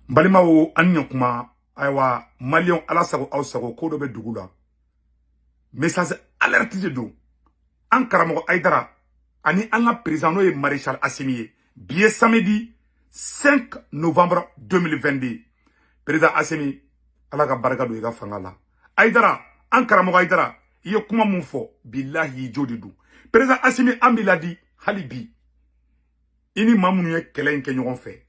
N balimaw, an ni ɲɔkuma. Ayiwa, maliyɛnw, ala sago aw sago, ko dɔ bɛ dugu la, message alerte de don. An karamɔgɔ Hayidara ani an ka président, n'o ye maréchal Assimi ye, bi ye samedi 5 novembre 2022. Président Assimi, ala ka barika don i ka fanga la. Hayidara, an karamɔgɔ Hayidara, i ye kuma mun fɔ, bilahi, i jo de don. Président Assimi, an b'i ladi hali bi. I ni maa minnu ye kɛlɛ in kɛ ɲɔgɔn fɛ,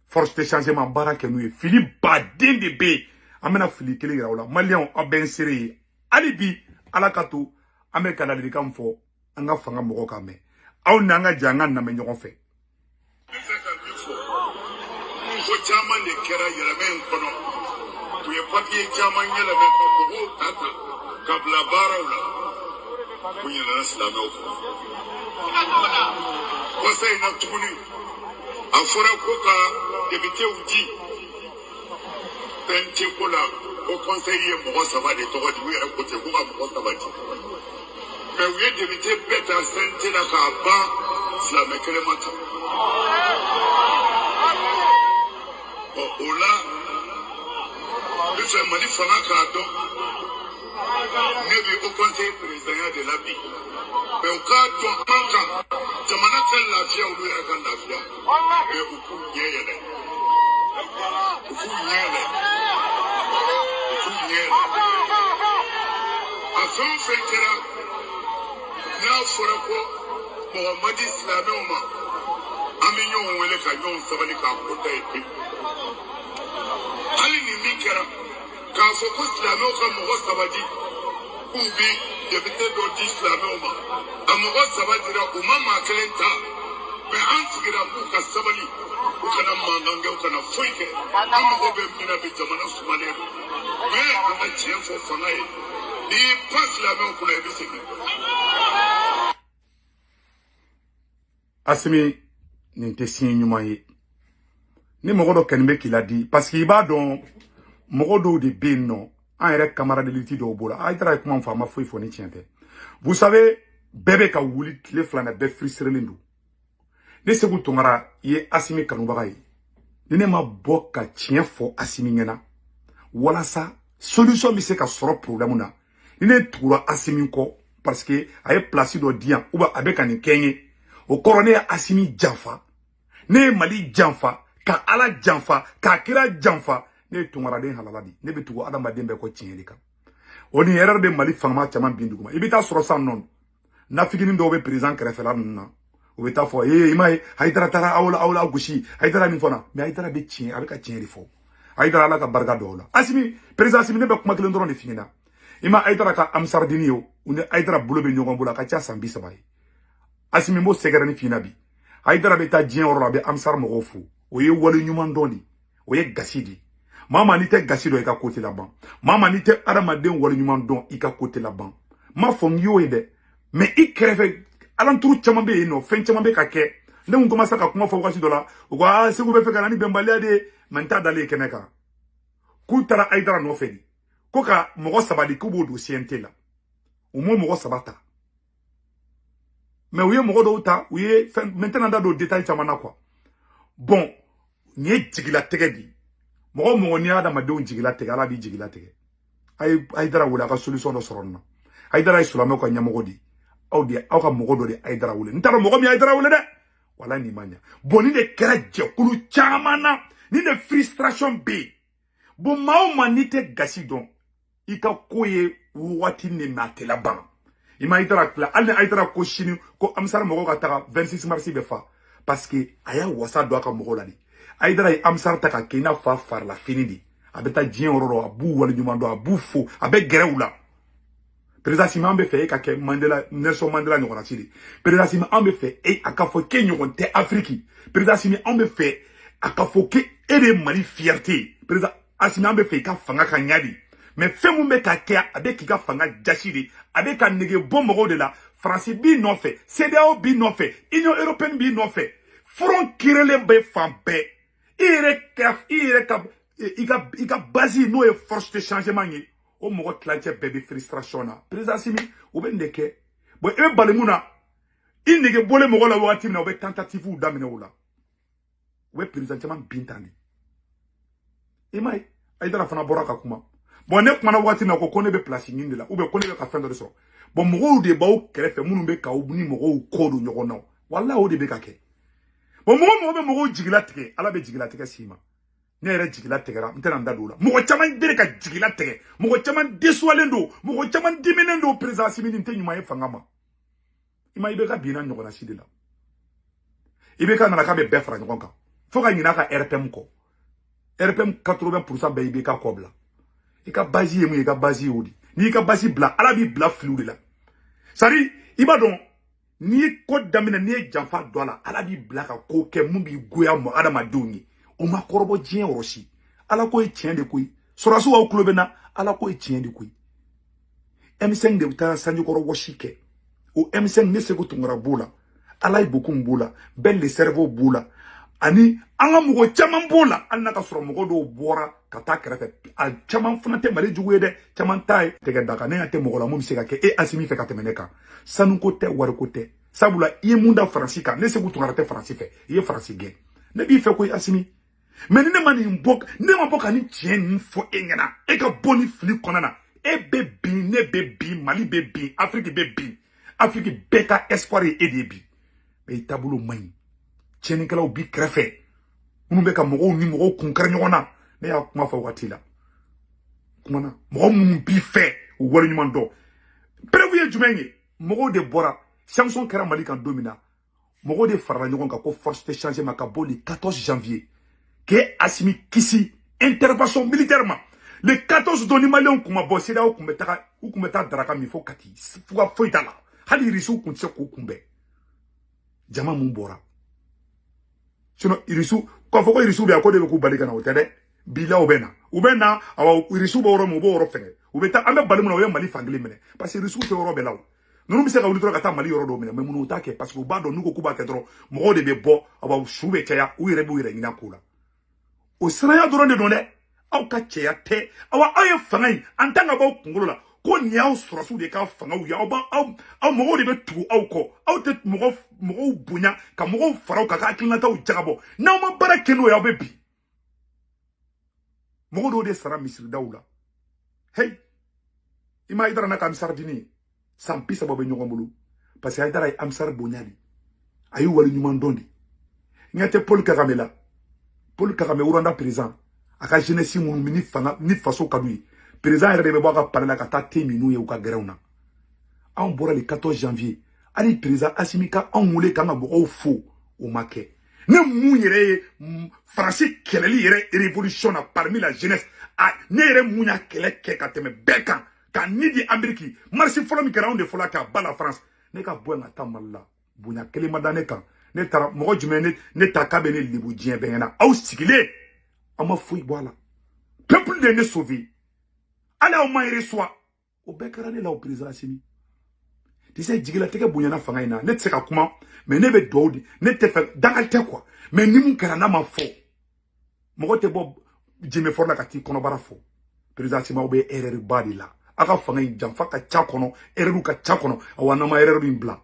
force de changement, baara kɛ n'u ye. Fili baden de bɛ yen, an bɛna fili kelen yira u la. Maliyɛnw, aw bɛ n seere ye. Hali bi, ala ka to an bɛ ka ladilikan fɔ an ka fanga mɔgɔw ka mɛn. Aw n'an ka jɛ an ka namɛ ɲɔgɔn fɛ. N bɛ fɛ ka min fɔ, ko caman de kɛra yɛlɛmɛ in kɔnɔ. U ye papiye caman yɛlɛmɛ ka mɔgɔw ta ta ka bila baaraw la. U ɲinɛna silamɛw kɔ. Kɔsa in na tuguni, a fɔra ko ka depitew di fɛn tɛ ko la, ko conseil ye mɔgɔ saba de tɔgɔ di. U yɛrɛ ko ten ko ka mɔgɔ saba di, mais u ye depite bɛɛ ta CNT la k'a ban, silamɛ kelen ma ta. Ɔ, o la, n bɛ fɛ Mali fanga k'a dɔn, ne bɛ haut conseil présidentya de la bi, mais u k'a dɔn an kan jamana ka lafiya, olu yɛrɛ ka lafiya, mais u k'u ɲɛ yɛlɛ, u k'u ɲɛ yɛlɛ, u k'u ɲɛ yɛlɛ. A fɛn o fɛn kɛra, n'a fɔra ko mɔgɔ ma di silamɛw ma, an bɛ ɲɔgɔn wele ka ɲɔgɔn sabali k'a ko da yen pewu. Hali ni min kɛra k'a fɔ ko silamɛw ka mɔgɔ saba di, k'u bi depite dɔ di silamɛw ma, a mɔgɔ saba dira, u ma maa kelen ta. Mais an sigira k'u ka sabali, u kana mankan kɛ, u kana foyi kɛ. An mago bɛ min na bi, jamana sumalen don, mais an ka tiɲɛ fɔ fanga ye. N'i y'i pan silamɛw kunna, i bɛ segin. Assimi, nin tɛ signe ɲuman ye. Ni mɔgɔ dɔ kɔni bɛ k'i ladi, parce que i b'a dɔn, mɔgɔ dɔw de bɛ yen nɔ, an yɛrɛ camarade dɔw b'o la. Hayidara ye kuma min fɔ, a ma foyi fɔ ni tiɲɛ tɛ. Vous savez, bɛɛ bɛ ka wuli tile fila na, bɛɛ frustrelen don. Ne Sekou Tounkara ye Assimi kanubaga ye. Ni ne ma bɔ ka tiɲɛ fɔ Assimi ɲɛna walasa solution bɛ se ka sɔrɔ problème na, ni ne tugura Assimi kɔ parce que a ye place dɔ di yan ou bien a bɛ ka nin kɛ n ye, o kɔrɔ ne ye Assimi janfa, ne ye Mali janfa, ka Ala janfa, ka kira janfa. Ne ye Tounkaraden halala di, ne bɛ tugu adamaden bɛɛ kɔ tiɲɛ de kan. O ni erreur de Mali fangama caman bin duguma. I bɛ taa sɔrɔ sisan nɔ, nafikinin dɔw bɛ président kɛrɛfɛla ninnu na, u bɛ taa fɔ ee, i m'a ye, Hayidara taara aw la, aw la gosi, Hayidara nin fana. Mais Hayidara bɛ tiɲɛ, a bɛ ka tiɲɛ de fɔ. Hayidara, Ala ka barika don aw la. Assimi, président Assimi, ne bɛ kuma kelen dɔrɔn de f'i ɲɛna. I ma Hayidara ka Ansardini ye o, u ni Hayidara bolo bɛ ɲɔgɔn bolo, a ka ca san 30 ye. Assimi, n b'o sɛgɛrɛ ni f'i ɲɛna bi. Hayidara bɛ taa diɲɛ yɔrɔ la, a bɛ Ansar mɔgɔw fo. O ye wale ɲuman dɔn de, o ye gasi de. Maa maa, n'i tɛ gasi dɔn, i ka ko tɛ laban. Maa maa, n'i tɛ adamaden wale ɲuman dɔn, i ka ko tɛ laban. N m'a fɔ n y'o ye dɛ, mais i kɛrɛfɛ alentour caman bɛ yen nɔ, fɛn caman bɛ ka kɛ. Ne kun commencé ka kuma fɔ wagati dɔ la, u ko aa, Segu bɛ fɛ ka na ni bɛnbaliya de ye. Mais n t'a dalen ye kɛnɛ kan k'u taara Hayidara nɔfɛ de, ko ka mɔgɔ saba di, k'u b'o don CNT la. U m'o mɔgɔ saba ta, mais u ye mɔgɔ dɔw ta. U ye fɛn, maintenant da don détail caman na quoi. Bon, nin ye jigilatigɛ de ye. Mɔgɔ o mɔgɔ, n'i ye adamadenw jigilatigɛ, Ala b'i jigilatigɛ. A ye Hayidara wele, a ka solution dɔ sɔrɔ nin na. Hayidara ye silamɛw ka ɲɛmɔgɔ de ye. Aw de, aw ka mɔgɔ dɔ de Hayidara wele. N t'a dɔn mɔgɔ min ye Hayidara wele dɛ, wala nin ma ɲa. Bon, nin de kɛra jɛkulu caman na, nin de frustration bɛ yen. Bon, maa o maa, n'i tɛ gasi dɔn, i ka ko ye waati ni maa tɛ laban. I ma Hayidara tila, hali ni Hayidara ko sini ko Ansar mɔgɔw ka taga 26 mars bɛ fa, parce que a y'a wasa don a ka mɔgɔw la de. Hayidara ye Ansar ta ka kɛ i n'a fɔ a farila fini de. A bɛ taa diɲɛ yɔrɔ dɔ, a b'u waleɲuman dɔn, a b'u fo, a bɛ gɛrɛ u la. Président Assimi, an bɛ fɛ e ka kɛ Mandela, Nelson Mandela ɲɔgɔnna si de. Président Assimi, an bɛ fɛ e a ka fɔ k'e ɲɔgɔn tɛ Afiriki. Président Assimi, an bɛ fɛ a ka fɔ k'e de ye Mali fierté ye. Président Assimi, an bɛ fɛ i ka fanga ka ɲa de. Mais fɛn mun bɛ ka kɛ, a bɛ k'i ka fanga jasi de, a bɛ ka nege bɔ mɔgɔw de la. Faransi b'i nɔfɛ, CEDEAO b'i nɔfɛ, Union européenne b'i nɔfɛ, front kirelen bɛ fan bɛɛ. I yɛrɛ ka i ka base, n'o ye force de changement ye, o mɔgɔ tilancɛ bɛɛ bɛ frustration na. Président Assimi, o bɛ nin de kɛ. Bon, i bɛ bali mun na? I nege bɔlen mɔgɔ la wagati min na, u bɛ tentative daminɛ o la, u bɛ président caman bin tan de. I m'a ye, Hayidara fana bɔra ka kuma. Bon, ne kumana waati min na, ko ne bɛ place ɲini de la, ou bien ko ne bɛ ka fɛn dɔ de sɔrɔ. Bon, mɔgɔw de b'aw kɛrɛfɛ minnu bɛ k'aw ni mɔgɔw kɔ don ɲɔgɔn na. Walahi, o de bɛ ka kɛ. Bon, mɔgɔ mɔgɔ bɛ mɔgɔw jigila tigɛ, Ala bɛ jigila tigɛ s'i ma. Ne yɛrɛ jigila tigɛra, n tɛna n da don o la. Mɔgɔ caman deli ka jigila tigɛ, mɔgɔ caman déçualen don, mɔgɔ caman diminen don. Président Assimi, nin tɛ ɲuman ye fanga ma. I ma, i bɛ ka binna ɲɔgɔnna si de la. I bɛ ka nana k'a bɛ bɛɛ fara ɲɔgɔn kan fo ka ɲinɛ a ka RPM kɔ. RPM 80% bɛɛ i bɛ ka kɔ bila. I ka base ye mun ye? I ka base ye o de. N'i ka base bila, Ala b'i bila filiw de la. C'est à dire, i b'a dɔn, n'i ye ko daminɛ, n'i ye janfa don a la, Ala b'i bila ka ko kɛ mun b'i goya mɔ adamadenw ye. O ma kɔrɔbɔ diɲɛ yɔrɔ si. Ala ko ye tiɲɛ de koyi. Sɔrɔdasiw, aw tulo bɛ na, Ala ko ye tiɲɛ de koyi. M5 de bɛ taa sanjikɔrɔ wɔsi kɛ. O M5, ne Segu Tunkara b'o la, Alaye Bokum b'o la, Ben le Cerveau b'o la, ani an ka mɔgɔ caman b'o la. Hali n'a ka sɔrɔ mɔgɔ dɔw bɔra ka taa kɛrɛfɛ, a caman fana tɛ Mali jugu ye dɛ, caman ta ye tɛgɛ da kan. Ne ɲɛ tɛ mɔgɔ la mun bɛ se ka kɛ e Asimi fɛ ka tɛmɛ ne kan. Sanuko tɛ, wariko tɛ. Sabula i ye mun da Faransi kan? Ne Segu Tunkara tɛ Faransi fɛ. I ye Faransi gɛn, ne b'i fɛ koyi Asimi. Mais ni ne ma nin bɔ, ne ma bɔ ka nin tiɲɛ nin fɔ e ɲɛna, e ka bɔ ni fili kɔnɔna na, e bɛ bin, ne bɛ bin, Mali bɛ bin, Afiriki bɛ bin. Afiriki bɛɛ ka espoir ye e de ye bi. Mais i taabolo man ɲi. Tiɲɛnikɛlaw b'i kɛrɛfɛ minnu bɛ ka mɔgɔw ni mɔgɔw kun kari ɲɔgɔn na. Ne y'a kuma fɔ waati la, kumana mɔgɔ minnu b'i fɛ, u waleɲuman dɔn. Preuve ye jumɛn ye? Mɔgɔw de bɔra, sanction kɛra Mali kan don min na, mɔgɔw de farala ɲɔgɔn kan ko force de changement ka bɔ le 14 janvier k'e Asimi kisi intervention militaire ma. Le 14 don, ni Maliyɛnw kun ma bɔ, CEDEAO kun bɛ taga, u kun bɛ taa daraka min fo Kati, fuga foyi t'a la. Hali Irisiw kun tɛ se k'u kunbɛn. Jama mun bɔra? Sinon Irisiw k'a fɔ ko Irisiw bɛ yan, ko de bɛ k'u bali ka na, o tɛ dɛ. Bilaw bɛ na, u bɛ na. Awa, Irisiw bɛ yɔrɔ min, u b'o yɔrɔ fɛngɛ, u bɛ taa. An bɛ bali mun na? U ye Mali fankelen minɛ, parce que Irisiw tɛ yɔrɔ bɛɛ la. O ninnu bɛ se ka wuli dɔrɔn ka taa Mali yɔrɔ dɔw minɛ. Mais mun, u t'a kɛ? Parce que u b'a dɔn, n'u ko k'u b'a kɛ dɔrɔn, mɔgɔw de bɛ bɔ. Awa, su bɛ caya, u yɛrɛ b'u yɛrɛ ɲini a ko la. O siranya dɔrɔn de don dɛ, aw ka cɛya tɛ. Awa, aw ye fanga in en tant que b'aw kunkolo la ko nin y'aw sɔrɔsiw de ka fangaw ye, aw b'a aw mɔgɔw de bɛ tugu aw kɔ. Aw tɛ mɔgɔ mɔgɔw bonya ka mɔgɔw fara aw kan ka hakilinataw jagabɔ. N'aw ma baara kɛ n'o ye, aw bɛ bin. Mɔgɔ dɔw de sara misiridaw la. Hey, i ma Hayidara n'a ka Amisari dini ye, san 30 bɛ ɲɔgɔn bolo, parce que Hayidara ye Amisari bonya de, a ye wale ɲuman dɔn de. Ɲɛ tɛ Paul Kagame la. Paul Kagame, Rwanda président, a ka jeunesse minnu ni fanga ni faso ka d'u ye, président yɛrɛ de bɛ bɔ a ka palais la ka taa te min n'u ye u ka gɛrɛnw na. Anw bɔra le 14 janvier, hali président Asimi ka anw wele k'an ka mɔgɔw fo, o ma kɛ. Ne mun yɛrɛ ye Faransi kɛlɛli yɛrɛ révolution na parmi la jeunesse, a ne yɛrɛ mun y'a kɛlɛ kɛ ka tɛmɛ bɛɛ kan, ka ni di Amérique. Marche fɔlɔ min kɛra, anw de fɔlɔ k'a ba la France. Ne ka bɔ yan ka taa Mali la, bonya kelen ma da ne kan. Ne taara mɔgɔ jumɛn ne ta k'a bɛ ne lebu diɲɛ bɛɛ ɲɛna? Aw sigilen, aw ma foyi bɔ a la. Peuple de ye ne sauver, hali aw ma reçoit. O bɛɛ kɛra ne la. O président Asimi, tu sais, jigilatigɛ bonyana fanga in na. Ne tɛ se ka kuma, mais ne bɛ dugawu di. Ne tɛ fɛ dangali tɛ quoi, mais ni mun kɛra n'a ma fɔ, mɔgɔ tɛ bɔ jɛmɛfɔrɔ la ka t'i kɔnɔbara fɔ. Président Asimi, aw bɛ erreur ba de la. Aw ka fanga in, janfa ka ca kɔnɔ, erreur ka ca kɔnɔ. Awa, n'an ma erreur in bila,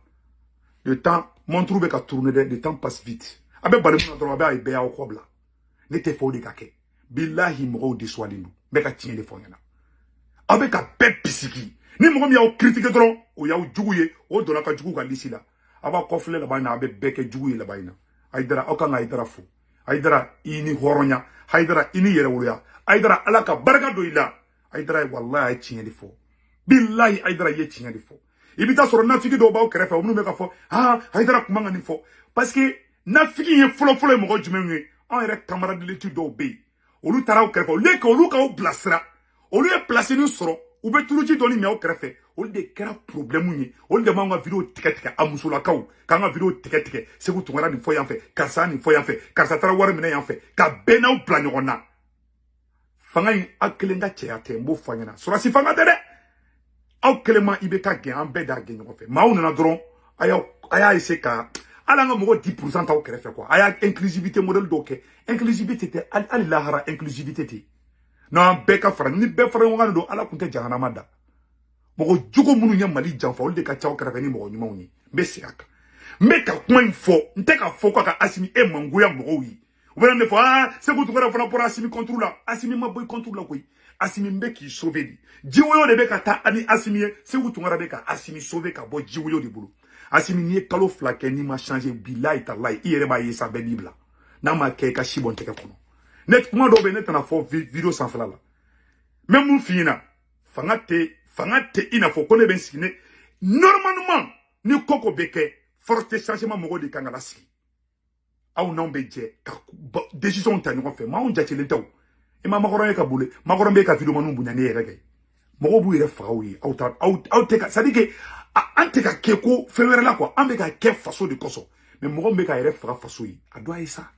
le temps, montre bɛ ka tourner dɛ, le temps passe vite. A bɛ bali mun na dɔrɔn, a bɛ a ye bɛɛ y'aw kɔ bila. Ne tɛ fɛ o de ka kɛ. Bilahi, mɔgɔw déçualen don. N bɛ ka tiɲɛ de fɔ ɲɛna. Aw bɛ ka bɛɛ bisigi. Ni mɔgɔ min y'aw critiquer dɔrɔn, o y'aw jugu ye, o donna ka jugu ka liste la. A b'a kɔfilɛ laban in na, a bɛ bɛɛ kɛ jugu ye laban in na. Hayidara, aw kan ka Hayidara fo. Hayidara, i ni hɔrɔnya. Hayidara, i ni yɛrɛwoloya. Hayidara, Ala ka barika don i la. Hayidara, walahi, a ye tiɲɛ de fɔ. Bilahi, Hayidara, i ye tiɲɛ de fɔ. I bɛ taa sɔrɔ nafigi dɔw b'aw kɛrɛfɛ, minnu bɛ ka fɔ: aa, Hayidara kun man ka nin fɔ. Parce que nafigi ye fɔlɔfɔlɔ ye mɔgɔ jumɛnw ye? Anw yɛrɛ camarade dɔw bɛ yen, olu taara aw kɛrɛfɛ, olu ye olu k'aw bilasira, olu ye place nin sɔrɔ, u bɛ tuluji dɔɔni min aw kɛrɛfɛ. Olu de kɛra problème ye. Olu de b'an ka vidéo tigɛ tigɛ, a musolakaw k'an ka vidéo tigɛ tigɛ. Segu Tunkara nin fɔ yan fɛ, karisa nin fɔ yan fɛ, karisa taara wari minɛ yan fɛ, ka bɛɛ n'aw bila ɲɔgɔn na. Fanga in, aw kelen ka cɛya tɛ, n b'o fɔ a ɲɛna. Sɔrɔsi fanga tɛ dɛ. Aw kelen ma i bɛ ka gɛn, an bɛɛ d'a gɛn ɲɔgɔn fɛ. Maaw nana dɔrɔn, a y'a essayer ka hali an ka mɔgɔ 10% t'aw kɛrɛfɛ quoi. A y'a inclusivité modèle dɔw kɛ. Inclusivité tɛ hali lahara, inclusivité tɛ. N'an bɛɛ ka fara, ni bɛɛ fara ɲɔgɔn kan don, Ala tun tɛ jahanama da. Mɔgɔ jugu minnu ye Mali janfa, olu de ka ca aw kɛrɛfɛ ni mɔgɔ ɲumanw ye. N bɛ segin a kan, n bɛ ka kuma in fɔ, n tɛ ka fɔ k'a ka Asimi e mangoya mɔgɔw ye. U bɛna ne fɔ, aa, Sekou Tounkara fana bɔra Assimi contre la. Assimi ma bɔ i contre la koyi. Assimi bɛ k'i sauver de. Jiwoyo de bɛ ka taa ani Assimi ye. Sekou Tounkara bɛ ka Assimi sauver ka bɔ jiwoyo de bolo. Assimi, n'i ye kalo 2 kɛ, n'i ma changer, bilayi talayi, i yɛrɛ b'a ye sa, bɛɛ b'i bila. N'a ma kɛ, i ka si bɔ n tɛgɛ kɔnɔ. Ne kuma dɔw bɛ yen, ne tɛna fɔ vidéo sanfɛla la. N bɛ mun f'i ɲɛna? Fanga tɛ i n'a fɔ ko ne bɛ n sigi. Ne normalement, ni ko ko bɛ kɛ, force de changement mɔgɔw de kan ka lasigi. Aw n'anw bɛ jɛ ka décision ta ɲɔgɔn fɛ. Maa anw jatelen tɛ o. I ma Macron ye ka boli, Macron bɛ ka vidéo bonya ne yɛrɛ kɛ. Mɔgɔw b'u yɛrɛ faga aw ye. Aw ta aw tɛ ka, c'est à dire que an tɛ ka kɛ ko fɛn wɛrɛ la quoi. An bɛ ka kɛ faso de kosɔn. Mais mɔgɔ min bɛ ka yɛrɛ faga faso ye, a dɔ ye sa,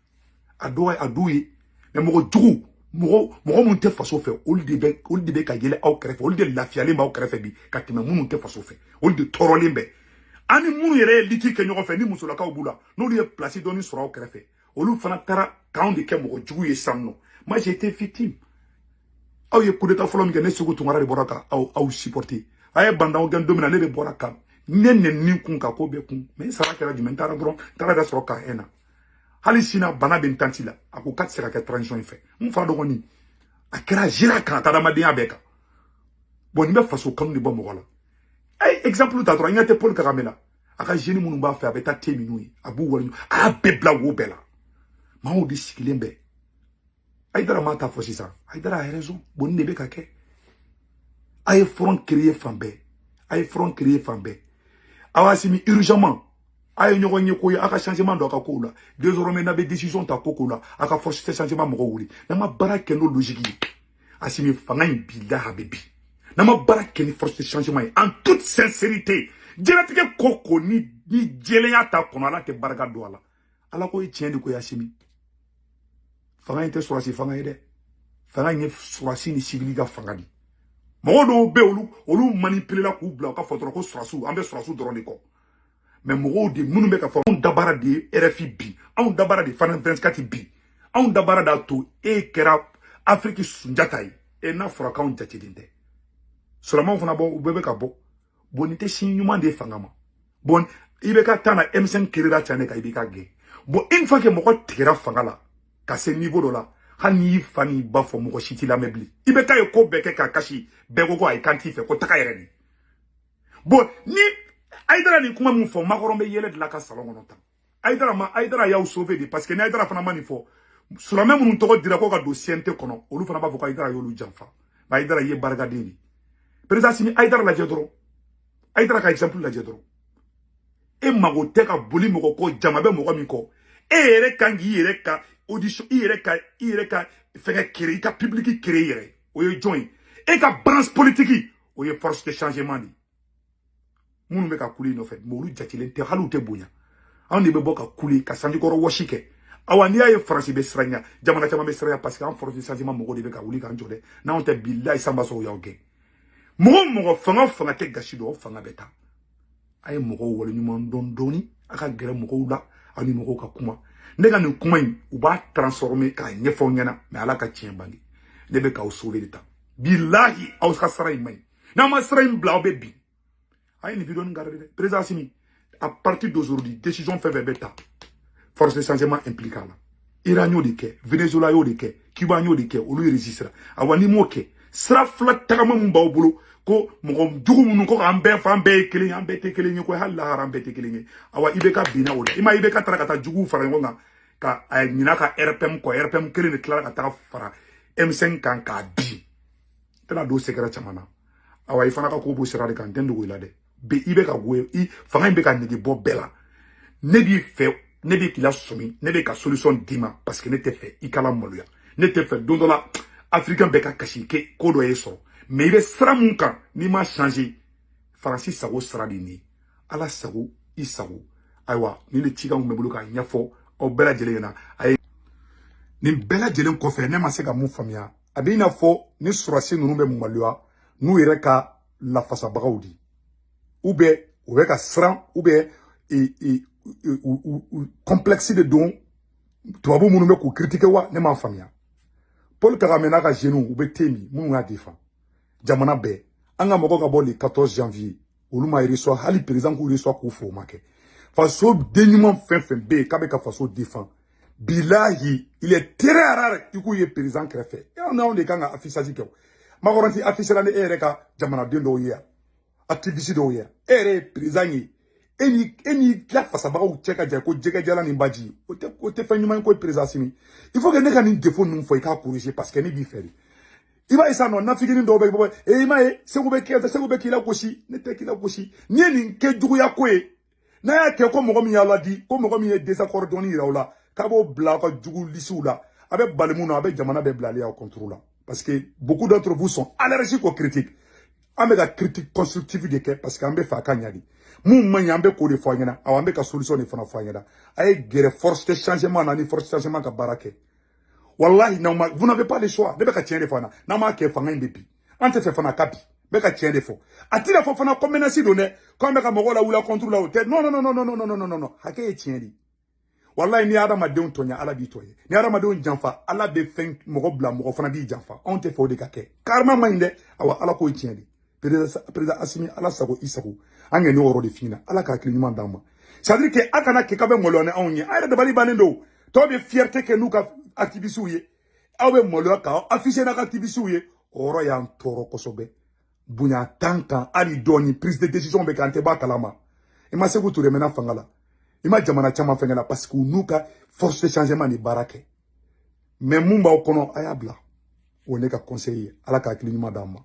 a dɔ a d'u ye. Mais mɔgɔ jugu, mɔgɔ minnu tɛ faso fɛ, olu de bɛ ka yɛlɛ aw kɛrɛfɛ. Olu de lafiyalen b'aw kɛrɛfɛ bi ka tɛmɛ minnu tɛ faso fɛ. Olu de tɔɔrɔlen bɛ. An ni minnu yɛrɛ ye lutte kɛ ɲɔgɔn fɛ, ni musolakaw b'u la, n'olu ye place dɔɔni sɔrɔ aw kɛrɛfɛ, olu fana taara k'anw de kɛ mɔgɔ jugu ye sisan nɔ. Moi, j'ai été victime. Aw ye coup d'état fɔlɔ min kɛ, ne Sekou Tounkara de bɔra ka aw supporter. A ye bandaw gɛn don min na, ne de bɔra ka ne nɛni kun ka ko bɛɛ kun. Mais sara kɛra jumɛn? N taara dɔrɔn, n taara da sɔrɔ ka na. Hali sini bana bɛ n tanti la. A ko k'a tɛ se ka kɛ transition in fɛ. N fa dɔgɔnin, a kɛra zira kan, a ka adamadenya bɛɛ kan. Bon, nin bɛ faso kanu de bɔ mɔgɔ la. A ye exemple ta dɔrɔn, n ɲɛ tɛ Paul Kagame la. A ka jeunes minnu b'a fɛ, a bɛ taa te minnu ye, a b'u wari, a y'a bɛɛ bila wo bɛɛ la. Maaw de sigilen bɛ. Hayidara m'a ta fɔ sisan. Hayidara a raison. Bon, nin de bɛ ka kɛ. A ye front créer fan bɛɛ, a ye front créer fan bɛɛ. Aw Assimi, urgemment, a ye ɲɔgɔn ye ko ye, a ka changement don a ka kow la. Désormais, n'a bɛ décision ta ko ko la, a ka force de changement mɔgɔw wuli. N'an ma baara kɛ n'o logique ye, Assimi, fanga in bilahi, a bɛ bi. N'an ma baara kɛ ni force de changement ye, en toute sincérité, diɲɛlatigɛ ko ko ni jɛlenya t'a kɔnɔ, Ala tɛ barika don a la. Ala ko ye tiɲɛ de ko ye. Assimi, fanga in tɛ sɔrɔsi fanga ye dɛ. Fanga in ye sɔrɔsi ni civil ka fanga de. Mɔgɔ dɔw bɛ, olu manipuler la k'u bila u ka fɔ dɔrɔn ko sɔrɔsiw, an bɛ sɔrɔsiw dɔrɔn de kɔ. Mais mɔgɔw de minnu bɛ ka fɔ, anw dabara de ye RFI bi, anw dabara de France 24 bi, anw dabara d'a to e kɛra Afiriki Sunjata ye. E n'a fɔra k'anw jatelen tɛ, sɔrɔmaw fana bɔ, u bɛɛ bɛ ka bɔ. Bon, nin tɛ signe ɲuman de ye fanga ma. Bon, i bɛ ka taa na M5 kerela ca ne kan, i b'i ka gɛn. Bon, une fois que mɔgɔ tigɛra fanga la ka se niveau dɔ la, hali n'i fa n'i ba fɔ, mɔgɔ si t'i lamɛn bilen. I bɛ taa ye ko bɛɛ kɛ k'a kasi, bɛɛ ko ayi, k'an t'i fɛ, ko taga yɛrɛ de. Bon, ni Hayidara nin kuma min fɔ, Macron bɛ yɛlɛ de la ka salon kɔnɔ tan. Hayidara ma, Hayidara y'aw sauver de, parce que ni Hayidara fana ma nin fɔ, silamɛ minnu tɔgɔ dira ko ka don CNT kɔnɔ, olu fana b'a fɔ ko Hayidara y'olu janfa. Mais Hayidara ye barikaden de. Président Assimi, Hayidara lajɛ dɔrɔn, Hayidara ka exemple lajɛ dɔrɔn. E mago tɛ ka boli mɔgɔ kɔ, jama bɛ mɔgɔ min kɔ. E yɛrɛ kan k'i yɛrɛ ka audition, i yɛrɛ ka fɛngɛ créer, i ka public créer i yɛrɛ. O ye jɔn ye? E ka branche politique, o ye force de changement de ye. Minnu bɛ ka kule i nɔfɛ, mais olu jatelen tɛ, hali u tɛ bonya. Anw de bɛ bɔ ka kule ka sanjikɔrɔ wɔsi kɛ. Awa, n'i y'a ye Faransi bɛ siran ɲɛ, jamana caman bɛ siran ɲɛ, parce que an force de changement mɔgɔw de bɛ ka wuli k'an jɔ dɛ. N'anw tɛ, bilayi, san b'a sɔrɔ u y'aw gɛn. Mɔgɔ o mɔgɔ, fanga o fanga tɛ gasi dɔn, o fanga bɛ taa. A ye mɔgɔw waleɲuman dɔn dɔɔni, a ka gɛrɛ mɔgɔw la, aw ni mɔgɔw ka kuma. Ne ka nin kuma in, u b'a transformer k'a ɲɛfɔ aw ɲɛna. Mais Ala ka tiɲɛ bange, ne bɛ k'aw sauver de tan. Bilahi, aw ka sara in man ɲi. N'aw ma sira in bila, aw bɛ bin. A ye nin vidéo nin garder dɛ. Président Assimi, à partir d'aujourd'hui, décision fɛn fɛn bɛ ta, force de changement impliqué a la. Iran y'o de kɛ, Venezuela y'o de kɛ, Cuba y'o de kɛ, olu résister. Awa, n'i m'o kɛ, sira fila tagama mun b'aw bolo, ko mɔgɔ jugu minnu ko k'an bɛɛ fa, an bɛɛ ye kelen ye, an bɛɛ tɛ kelen ye ko hali lahara, an bɛɛ tɛ kelen ye. Awa, i bɛ ka binna o la. I ma i bɛ ka taara ka taa juguw fara ɲɔgɔn kan ka a ɲina ka RPM kɔ. RPM kelen de tilara ka taga fara M5 kan k'a bin. N tɛna don sɛgɛrɛ caman na. Awa, i fana ka ko b'o sira de kan. N tɛ n dogo i la dɛ. Bi i bɛ ka go i fanga in bɛ ka nege bɔ bɛɛ la. Ne b'i fɛ, ne bɛ k'i la sɔmi, ne bɛ ka solution d'i ma, parce que ne tɛ fɛ i kala maloya. Ne tɛ fɛ don dɔ la africain bɛɛ ka kasi ke ko dɔ ye sɔrɔ. Mais i bɛ sira mun kan, n'i ma changer, Faransi sago sira de nin ye. Ala sago, i sago. Ayiwa, nin de cikan kun bɛ bolo k'a ɲɛfɔ aw bɛɛ lajɛlen ɲɛna. A ye nin bɛɛ lajɛlen kɔfɛ, ne ma se ka mun faamuya? A bɛ i n'a fɔ ni sɔrɔsi ninnu bɛ maloya n'u yɛrɛ ka lafasabagaw di, ou bien u bɛ ka siran, ou bien complexe de don tubabu minnu bɛ k'u critiquer wa? Ne m'a faamuya. Paul Kagame n'a ka jeunes, u bɛ te min, minnu y'a défend jamana bɛɛ, an ka mɔgɔ ka bɔ le 14 janvier, olu ma reçoit. Hali président k'u reçoit k'u fo, o ma kɛ. Faso den ɲuman fɛn fɛn bɛ yen k'a bɛ ka faso défend, Bilahi, il est très rare i k'u ye président kɛrɛfɛ. Anw de kan ka affichage kɛ. O Macron ti affiché la ni e yɛrɛ ka jamanaden dɔw ye yan, activiste dɔw ye yan. E yɛrɛ ye président ye, e ni tila fasabagaw cɛ ka jan ko jɛgɛjalan ni baji. O tɛ fɛn ɲuman ye ko président Assimi. Il faut que ne ka nin défaut ninnu fɔ, i k'a corriger, parce que ne b'i fɛ de. I b'a ye sisan nɔ, nafikinin dɔw bɛ bɔ e, i m'a ye, Segu bɛ kɛ, Segu bɛ k'i la gosi. Ne tɛ k'i la gosi. N'i ye nin kɛ juguya ko ye, n'a y'a kɛ ko mɔgɔ min y'a ladi, ko mɔgɔ min ye désaccord dɔɔni yira aw la, k'a b'o bila aw ka jugu lisiw la, a bɛ bali mun na, a bɛ jamana bɛɛ bilali aw contre la, parce que beaucoup d'entre vous sont allergiques aux critiques. An bɛ ka critique constructive de kɛ, parce que an bɛ fɛ a ka ɲa de. Mun man ɲi, an bɛ k'o de fɔ an ɲɛna. Awɔ, an bɛ ka solution de fana fɔ an ɲɛna. A ye gɛrɛ force de changement na, ni force de changement ka baara kɛ. Wallahi, n'aw ma, vous n'avez pas le choix. Ne bɛ ka tiɲɛ de fɔ an na. N'an m'a kɛ, fanga in bɛ bi. An tɛ fɛ fana a ka bi. N bɛ ka tiɲɛ de fɔ. A tɛna fɔ fana ko menace don dɛ, k'an bɛ ka mɔgɔw lawuli contre la. O tɛ. Non, non, non, non, non, non, non, non, non. Hakɛ ye tiɲɛ de ye. Wallahi, ni hadamadenw tɔɲa, Ala b'i tɔɲɛ. Ni hadamadenw janfa, Ala bɛ fɛn mɔgɔ bila, mɔgɔ fana b'i janfa. Anw tɛ fɛ o de ka kɛ. Karima man ɲi dɛ. Awa, Ala k'o ye tiɲɛ de. Président Assimi, Ala sago, i sago. An kɛ n'o yɔrɔ de f'i ɲɛna. Ala ka hakili ɲuman d'an ma. C'est à dire que a kana kɛ k'a bɛ maloya ni anw ye. An yɛrɛ dabali bannen don. Tɔw bɛ fierté kɛ n'u ka activistes ye, aw bɛ maloya k'aw afficher n'a ka activistes ye. O yɔrɔ y'an tɔɔrɔ kosɛbɛ. Bonya t'an kan hali dɔɔni. Prise de décision bɛ kɛ, an tɛ bɔ a kalama. I ma Sékou Touré mɛnna fanga la, i ma jamana caman fɛngɛ la, parce que u n'u ka force de changement de baara kɛ. Mais mun b'aw kɔnɔ, a y'a bila. O ye ne ka conseil ye. Ala ka hakili ɲuman d'an ma.